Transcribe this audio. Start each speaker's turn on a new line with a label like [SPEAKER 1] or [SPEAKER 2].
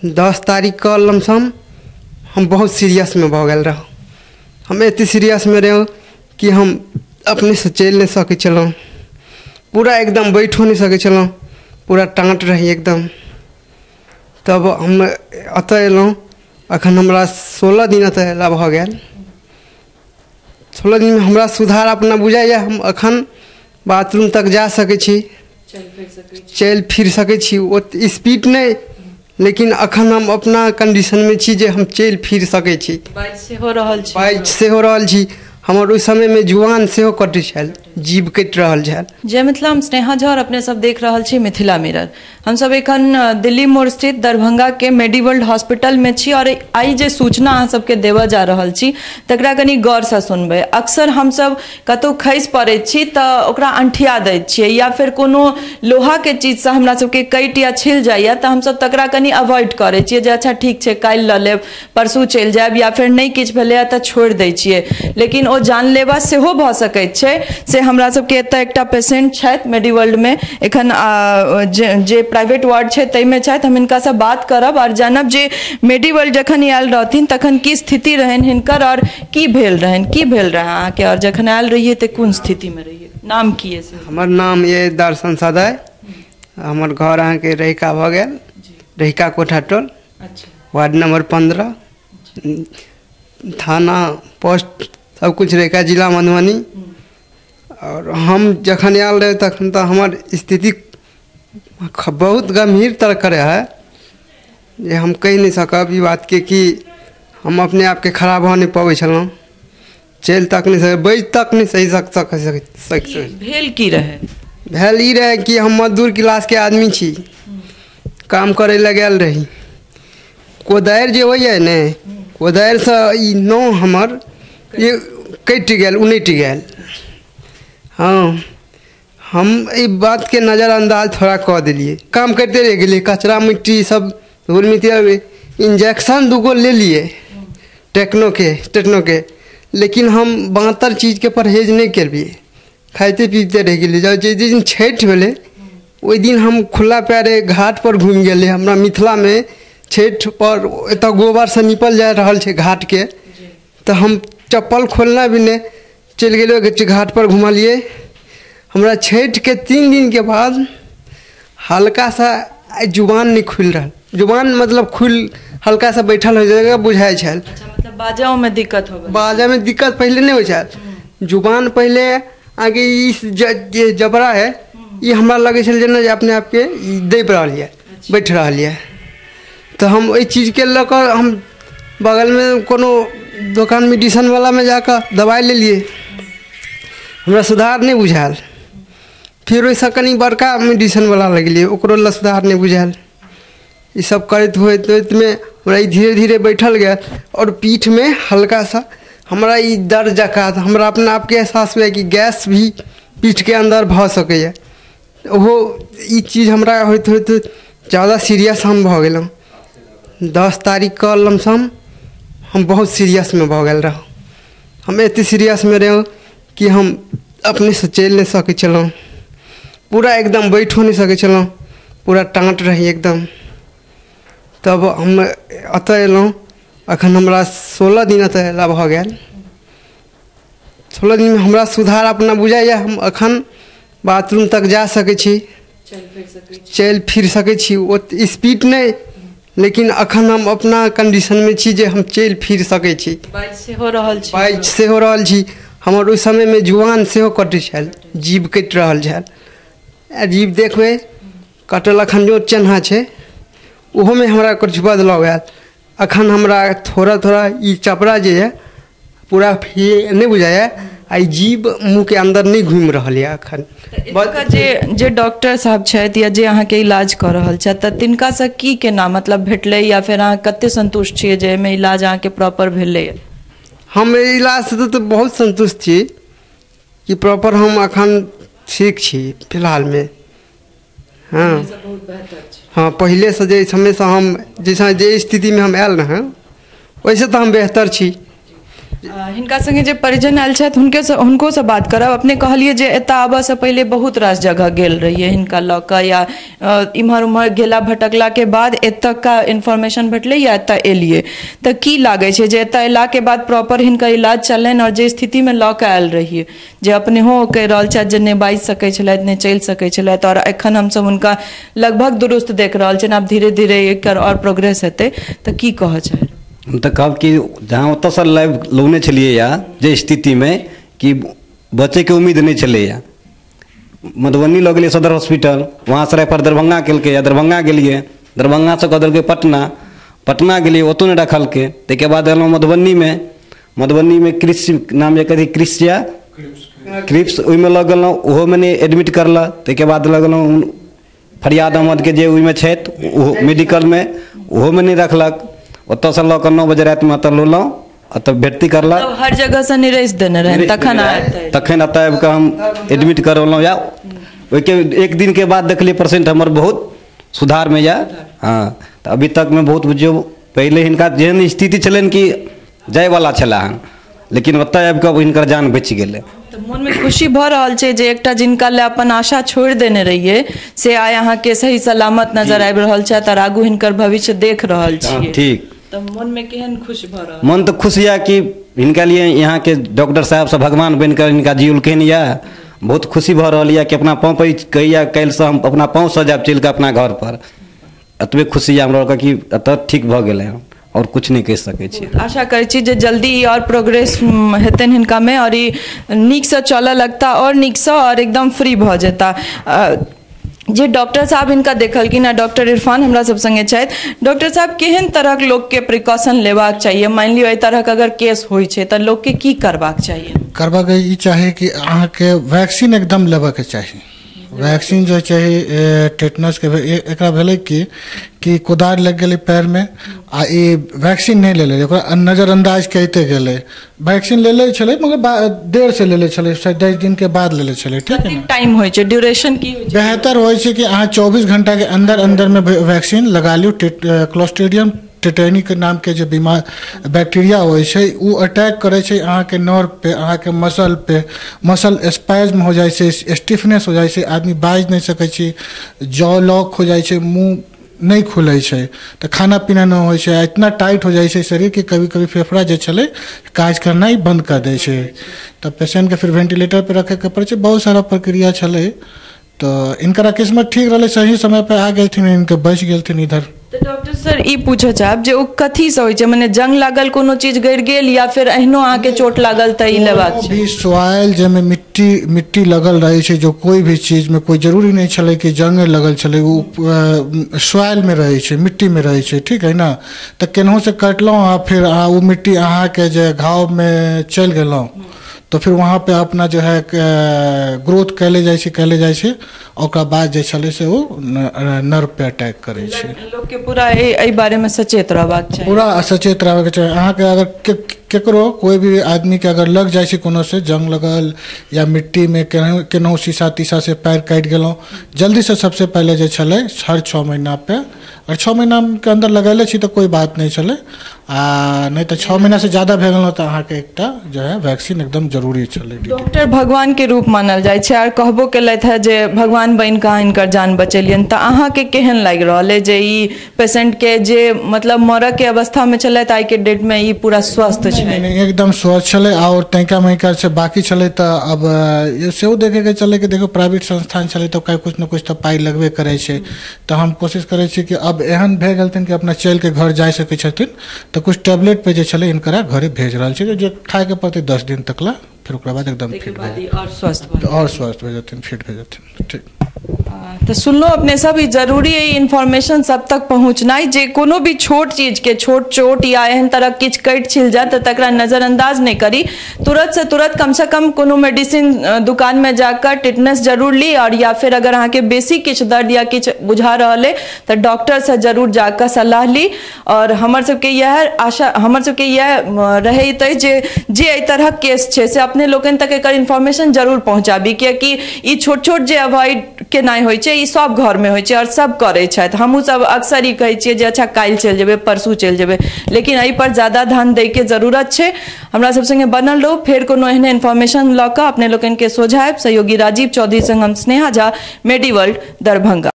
[SPEAKER 1] 10 तारीखके लमसम हम बहुत सीरियसमे भऽ गेल रहौँ। हम एते सीरियसमे रहौँ कि हम अपनेसँ चलि नहि सकै छलहुँ, पूरा एकदम बैठो नहि सकै छलहुँ, पूरा टाँट रही एकदम। तब हम एतऽ अयलहुँ, अखन हमरा 16 दिन एतऽ अयला भऽ गेल। 16 दिनमे हमरा सुधार अपना बुझाइए, हम अखन बाथरूम तक जा सकै छी, चलि फिर सकै छी, ओते स्पीड नहि, लेकिन अखन हम अपना कंडीशनमे छी जे हम चलि फिर सकै छी।
[SPEAKER 2] बाजि सेहो रहल छी,
[SPEAKER 1] बाजि सेहो रहल छी। हमर ओहि समयमे जुआन सेहो कटै छल, जीभ कटि रहल छल।
[SPEAKER 2] जय मिथिला, हम स्नेहा झा और अपने सब देख रहल छी मिथिला मिरर। हमसब एखन दिल्ली मोड़ स्थित दरभंगा के मेडिवर्ल्ड हॉस्पिटल में छी और आइ जे सूचना अहाँ सबके देबऽ जा रहल छी तकरा कनि गौरसँ सुनबै। अक्सर हमसब कतहु खसि पड़ैत छी तऽ ओकरा अंठिया दैत छियै या फिर कोनो लोहाके चीजसँ हमरा सबके कटि या छिल जाइए तऽ हमसब तकरा कनि अवॉइड करै छियै जे अच्छा ठीक छै काल्हि लऽ लेब, परसू चलि जायब, या फेर नहि किछु भेलैए तऽ छोड़ि दै छियै। लेकिन ओ जानलेवा सेहो भऽ सकैत छै। से हमरा सबके एतऽ एकटा पेशेंट छथि मेडिवर्ल्डमे, एखन जे प्राइवेट वार्ड छै ताहिमे छथि। हम हिनकासँ बात करब आओर जानब जे मेडिवर्ल्ड जखन आयल रहथिन तखन की स्थिति रहनि हिनकर और की भेल रहनि, की भेल रहै अहाँके और जखन आयल रहियै तऽ कोन स्थितिमे रहियै, नाम की है?
[SPEAKER 1] हमर नाम ये दर्शन सदाय, हमर घर अहाँके रहिका भऽ गेल, रहिका कोठा टोल, वार्ड नंबर 15, थाना पोस्ट सब कुछ रहिका, जिला मधुबनी। और हम जखन आयल रहे तखन तऽ हमर स्थिति बहुत गंभीर तरह के रहै जे हम कहि नहि सकब ई बातके कि हम अपने आपके खड़ा भऽ नहि पबै छलहुँ, चलि तक नहि सकै, बैठ तक नहि सही सक।
[SPEAKER 2] भेल की रहै?
[SPEAKER 1] भेल ई रहै कि हम मजदूर क्लासके आदमी छी, काम करै लए गेल रही। कोदारि जे होइए ने, कोदारिसँ ई नाव हमर ये कटि गेल, उनटि गेल। हाँ, हम एहि बातके नजरअंदाज थोड़ा कऽ देलियै, काम करिते रहि गेलियै, कचरा मिट्टी सब धूल मिट्टी। इंजेक्शन 2 गो लेलियै टेक्नोके, लेकिन हम 72 चीजके परहेज नहि केलियै, खाइते पीते रहि गेलियै। जे दिन छठि भेलै ओहि दिन हम खुला पैरे घाट पर घुमि गेलियै। हमरा मिथिलामे छठि पर एतऽ गोबरसँ निपल जा रहल छै घाटके, तऽ हम चप्पल खोलना भी नहि, चलि गेलियै घाट पर घुमलियै। हमरा छठिके 3 दिन के बाद हल्का सा जुबान नहि खुलि रहल, जुबान मतलब खुलि हल्का सा बैठल हो जाएगा बुझाइ छल।
[SPEAKER 2] अच्छा, मतलब बाजाओमे दिक्कत हो?
[SPEAKER 1] बाजामे दिक्कत पहिले नहि होइ छल। जुबान पहिले अहाँके ई जे जबड़ा है ई हमरा लगै छल जेना जे अपने आपके ई दबि रहल यऽ, बैठ रहल यऽ। तऽ हम ओहि चीजके लऽ कऽ हम बगलमे कोनो दोकान मेडिसिनवलामे जाकऽ दबाइ लेलियै, हमरा सुधार नहि बुझायल। फेर ओहिसँ कनि बड़का मेडिसिनवला लग गेलियै, ओकरो लए सुधार नहि बुझायल। ई सब करैत होइत होइतमे हमरा ई धीरे धीरे बैठल गेल और पीठमे हल्का सा हमरा ई दर्द जकाँ हमरा अपना आपके एहसास हुए कि गैस भी पीठके अन्दर भऽ सकैए। ओहो ई चीज हमरा होइत होइत ज़्यादा सीरियस हम भऽ गेलहुँ। 10 तारीखके लमसम हम बहुत सीरियसमे भऽ गेल रहौँ। हम एते सीरियसमे रहौँ कि हम अपनेसँ चलि नहि सकै छलहुँ, पूरा एकदम बैठो नहि सकै छलहुँ, पूरा टाँट रही एकदम। तब हम एतऽ अयलहुँ, अखन हमरा 16 दिन एतऽ अयला भऽ गेल। 16 दिनमे हमरा सुधार अपना बुझाइए, हम अखन बाथरूम तक जा सकै छी, चलि फिर सकै छी, ओते स्पीड नहि, लेकिन अखन हम अपना कंडीशनमे छी जे हम चलि फिर सकै छी।
[SPEAKER 2] बाजि सेहो रहल छी,
[SPEAKER 1] बाजि सेहो रहल छी। हमर ओहि समयमे जुआन सेहो कटै छल, जीभ कटि रहल छल। आ जीभ देखबै कटल अखन जो चेन्हा छै ओहोमे हमरा किछु बदलाव आयल। अखन हमरा थोड़ा थोड़ा ई चपड़ा जे यऽ पूरा नहि बुझाइए, आ ई जीभ मुँहके अन्दर नहि घुमि रहल यऽ अखन।
[SPEAKER 2] जे जे डॉक्टर साहब छथि या जे अहाँके इलाज कऽ रहल छथि तऽ तिनकासँ की केना मतलब भेटलै या फेर अहाँ कते संतुष्ट छियै जे एहिमे इलाज अहाँके प्रॉपर भेलै?
[SPEAKER 1] हम एहि इलाजसँ तऽ बहुत संतुष्ट छी कि प्रॉपर हम अखन ठीक छी फिलहालमे। हाँ हाँ, पहिलेसँ जे समयसँ हम जैसा जे स्थितिमे हम आयल रहौँ ओहिसँ तऽ हम बेहतर छी।
[SPEAKER 2] हिनका संगे जे परिजन आयल छथि हुनको से बात करब। अपने कहलियै जे एतऽ आबऽसँ पहिले बहुत रास जगह गेल रहियै हिनका लऽ कऽ, या इम्हर उम्हर गेला भटकला के बाद एतऽका इन्फॉर्मेशन भेटलै या एतऽ एलियै, तऽ की लागै छै जे एतऽ एलाके बाद प्रॉपर हिनकर इलाज चलनि, और जे स्थितिमे लऽ कऽ आयल रहियै, जे अपनेहो कहि रहल छथि जे नहि बाजि सकै छलथि, नहि चलि सकै छलथि, और एखन हमसब हुनका लगभग दुरुस्त देख रहल छियनि, आब धीरे धीरे एकर और प्रोग्रेस हेतै, तऽ की कहऽ चाही?
[SPEAKER 3] हम तऽ कहब कि जहाँ ओतऽसँ लाइव लौने छलियै या जे स्थितिमे कि बचैके उम्मीद नहि छलैया, मधुबनी लऽ गेलियै सदर हॉस्पिटल, वहाँसँ रेफर दरभंगा केलकै या दरभंगा गेलियै, दरभंगासँ कऽ देलकै पटना, पटना गेलियै, ओतौ नहि रखलकै। ताहिके बाद एलहुँ मधुबनीमे, मधुबनीमे कृषि नाम जे कथी कृषिया क्रिप्स, ओहिमे लऽ गेलहुँ, ओहोमे नहि एडमिट करलक। ताहिके बाद लऽ गेलहुँ फरियाद अहमदके जे ओहिमे छथि ओहो मेडिकलमे, ओहोमे नहि रखलक। ओतऽसँ लऽ कऽ 9 बजे रातिमे एतऽ लेलहुँ, एतऽ भर्ती करलक।
[SPEAKER 2] तब हर जगहसँ निरसि देने रहनि तखन आयल?
[SPEAKER 3] तखन एतऽ आबि कऽ हम एडमिट करौलहुँ या ओहिके एक दिनके बाद देखलियै पेशेंट हमर बहुत सुधारमे यऽ। हँ, तऽ अभी तकमे बहुत बुझियौ पहिले हिनका जेहन स्थिति छलनि कि जायवला छलाह हन, लेकिन ओतऽ आबि कऽ हिनकर जान बचि गेलै।
[SPEAKER 2] तऽ मोनमे खुशी भऽ रहल छै जे एकटा जिनका लए अपन आशा छोड़ि देने रहियै से आइ अहाँके सही सलामत नजर आबि रहल छथि आओर आगू हिनकर भविष्य देख रहल छियै?
[SPEAKER 3] ठीक।
[SPEAKER 2] तऽ मोनमे केहन खुश भऽ रहल?
[SPEAKER 3] मन तऽ खुश यऽ कि हिनका लिए यहाँके डॉक्टर साहब सब भगवान बनि कऽ हिनका जिउलखिन यऽ। बहुत खुशी भऽ रहल यऽ कि अपना पाँव पर कहैया काल्हिसँ हम अपना पाँवसँ जायब चलि कऽ अपना घर पर। एतबे खुशी यऽ हमरा कि एतऽ ठीक भऽ गेलै हँ, आओर किछु नहि कहि सकै छी।
[SPEAKER 2] आशा करै छी जे जल्दी ई आओर प्रोग्रेस हेतनि हिनकामे आओर ई नीकसँ चलऽ लगता आओर नीकसँ आओर एकदम फ्री भऽ जेता। जे डॉक्टर साहब हिनका देखलखिन आ डॉक्टर इरफान हमरा सब संगे छथि। डॉक्टर साहब, केहन तरहक लोकके प्रिकॉशन लेबाक चाहिए? मानि लियौ एहि तरहक अगर केस होइ छै तऽ लोकके की करबाक चाहिए?
[SPEAKER 4] करबाक ई चाही कि अहाँके वैक्सीन एकदम लेबऽके चाही। वैक्सीन जे चाही टेटनसके। एकरा भेलै कि कोदारि लागि गेलै पैरमे आ ई वैक्सीन नहि लेले, ओकरा नजरअंदाज करिते गेलै। वैक्सीन लेले छलै मगर देर से लेले छलै, शायद 10 दिनके बाद लेले छलै, ठीक है ने?
[SPEAKER 2] टाइम होइ छै, ड्यूरेशन की होइ छै?
[SPEAKER 4] बेहतर होइ छै कि अहाँ 24 घंटाके अंदर अंदरमे वैक्सीन लगा लियौ। क्लोस्ट्रीडियम टेटेनी के नामके जे बीमार बैक्टीरिया होइ छै, ओ अटैक करै छै अहाँके नर्व पे, अहाँके मसल पे। मसल स्पैज्म हो जाइ छै, स्टिफनेस हो जाइ छै, आदमी बाजि नहि सकै छै, जॉ लॉक हो जाइ छै, मुँह नहि खुलै छै, तऽ खाना पीना नहि होइ छै। इतना टाइट हो जाइ छै शरीर कि कभी कभी फेफड़ा जे छलै काज करनाइ बन्द कर दै छै, तऽ पेशेंटके फिर वेंटिलेटर पे रखैके पड़ै छै। बहुत सारा प्रक्रिया छलै। तऽ इनकर किस्मत ठीक रहलै, सही समय पे आ गेलथिन, इनके बचि गेलथिन इधर।
[SPEAKER 2] तऽ डॉक्टर सर, ई पूछऽ चाहब जे ओ कथीसँ होइ छै? मने जंग लागल, कोनो चीज गड़ि गेल या फेर एहनो अहाँके चोट लागल तऽ ई लेबाक छै?
[SPEAKER 4] भी सोइल जाहिमे मिट्टी मिट्टी लगल रहै छै, जो कोइ भी चीजमे, कोइ जरूरी नहि छलै कि जंग लगल छलै, ओ सोइलमे रहै छै, मिट्टीमे रहै छै, ठीक है ने? तऽ केनाहु से कटलहुँ आ फिर अहाँ ओ मिट्टी अहाँके जे घावमे चलि गेलहुँ, तऽ फिर वहाँ पे अपना जो है ग्रोथ कैले जाइ छै, कैले जाइ छै, ओकरा बाद जे छलै से ओ नर्व पे अटैक करै छै।
[SPEAKER 2] लोकके पूरा एहि बारेमे सचेत रहबाक चाही?
[SPEAKER 4] पूरा सचेत रहबाक चाही। अहाँके अगर केकरो कोइ भी आदमीके अगर लग जाइ छै कोनो से जंग लगल या मिट्टीमे केनाहु केनाहु शीशा तीशा से पैर काटि गेलहुँ, जल्दीसँ सबसे पहिले जे छलै हर 6 महीना पे, और 6 महीनाके अन्दर लगैले छी तऽ कोइ बात नहि छलै, आ नहि तऽ 6 महीनासँ ज्यादा भए गेलहुँ तऽ अहाँके एकटा जो है वैक्सीन एकदम जरूरी छलै।
[SPEAKER 2] डॉक्टर भगवान के रूप मानल जाइ छै आर कहबो केलथि है जे भगवान बनि कऽ अहाँ हिनकर जान बचेलियनि, तऽ अहाँके केहन लागि रहल अइ जे ई पेशेंटके जे मतलब मरऽ के अवस्थामे छलथि, आइके डेटमे ई पूरा स्वस्थ छै?
[SPEAKER 4] नहि, एकदम स्वस्थ छलै आओर तनिका मनिका से बाकी छलै। तऽ अब सेहो देखैके छलै कि देखो प्राइवेट संस्थान छलै तऽ कुछ ने कुछ तऽ पाइ लगबे करै छै। तऽ हम कोशिश करै छी कि अब एहन भए गेलथिन कि अपना चलि के घर जा सकै छथिन, तऽ कुछ टैबलेट पे जे छलै हिनकरा घरे भेज रहल छी जे खायके पड़तै 10 दिन तक ला, फिर ओकरा बाद एकदम फिट भए
[SPEAKER 2] आओर स्वस्थ
[SPEAKER 4] आओर स्वस्थ भए जेथिन, फिट भए जेथिन, ठीक।
[SPEAKER 2] तऽ सुनलहुँ अपने सब, ई जरूरी है इन्फॉर्मेशन सब तक पहुँचनाइ जे कोनो भी छोट चीजके, छोट चोट या एहन तरह किछु कटि छिल जाए तऽ तकरा नजरअंदाज नहि करी। तुरंत से तुरंत कमसँ कम कोनो मेडिसिन दुकानमे जाकऽ टिटनेस जरूर ली, आओर या फिर अगर अहाँके बेसी किछु दर्द या किछु बुझा रहल अइ तऽ डॉक्टरसँ जरूर जाकऽ सलाह ली। आओर हमर सबके इएह आशा, हमर सबके इएह रहैत अछि जे जे एहि तरहक केस छै से अपने अपने लोकनि तक एकर इन्फॉर्मेशन जरूर पहुँचाबी, कियाकि ई छोट छोट जे अवॉइड केनाइ होइ छै ई सब घरमे होइ छै और सब करै छथि। हमहूँ सब अक्सर ई कहै छियै जे अच्छा काल्हि चलि जेबै, परसू चलि जेबै, लेकिन एहि पर ज्यादा ध्यान दैके जरूरत छै। हमरा सब संगे बनल रहू, फेर कोनो एहने इन्फॉर्मेशन लऽ कऽ अपने लोकनि के सोझायब। सहयोगी राजीव चौधरी संग हम स्नेहा झा, मेडिवर्ल्ड, दरभंगा।